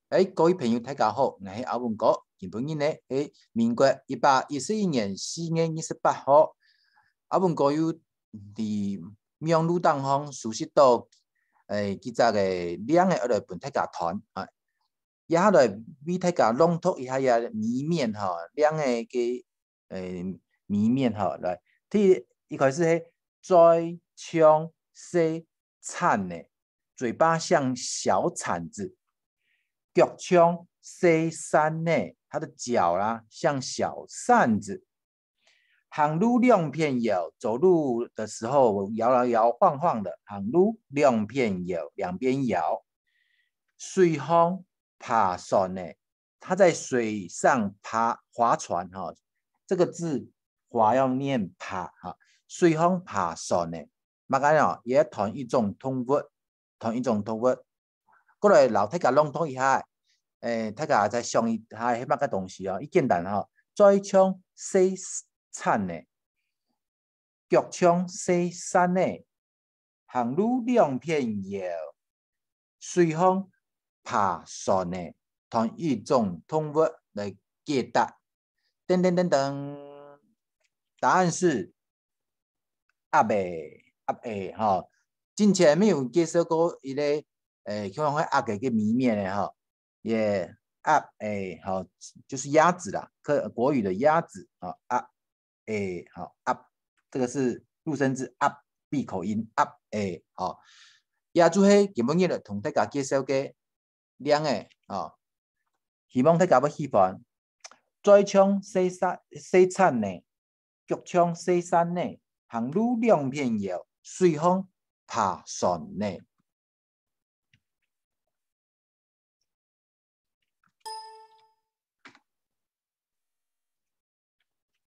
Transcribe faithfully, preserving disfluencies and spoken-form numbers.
欸，各位朋友，大家好，𠊎係阿文哥。今晡日呢，係民國一百一十一年四月二十八號。阿文哥有在網路頂項收集到，欸，幾隻个令仔愛來分大家揣啊。這下來為大家朗讀一下這謎面吼，令仔个，欸，謎面吼。來，第一，一開始係嘴像細 鏟仔，嘴巴像小鏟子，腳像細扇仔，他的腳啦，像小扇子。行路兩片搖，走路的時候搖搖搖晃晃的，行路兩片摇，两边摇。水項 扒船仔，他在水上扒划船哈，這個字划要念扒哈，水項扒船仔，麼个哦，也同一種動物，同一種動物。過來摎大家朗讀一下，欸，大家再想一下係麼个東西哦，一簡單哈，嘴像細鏟仔， 腳像細扇仔，行路兩片搖，水項扒船仔，同一種動物來解答。噔噔噔噔，答案是鴨仔，鴨仔哈。之前沒有介紹過一個，欸，像係鴨仔个謎面个哈，也鴨仔哈，就是鴨子啦，客，國語的鴨子啊，鴨 仔，好，鴨，這個是入聲字鴨，閉口音，鴨仔，好。也就係今晡日同大家介紹个令仔，好。希望大家會喜歡。嘴像細扇，細鏟仔，腳像細扇仔，行路兩片搖，水項扒船仔。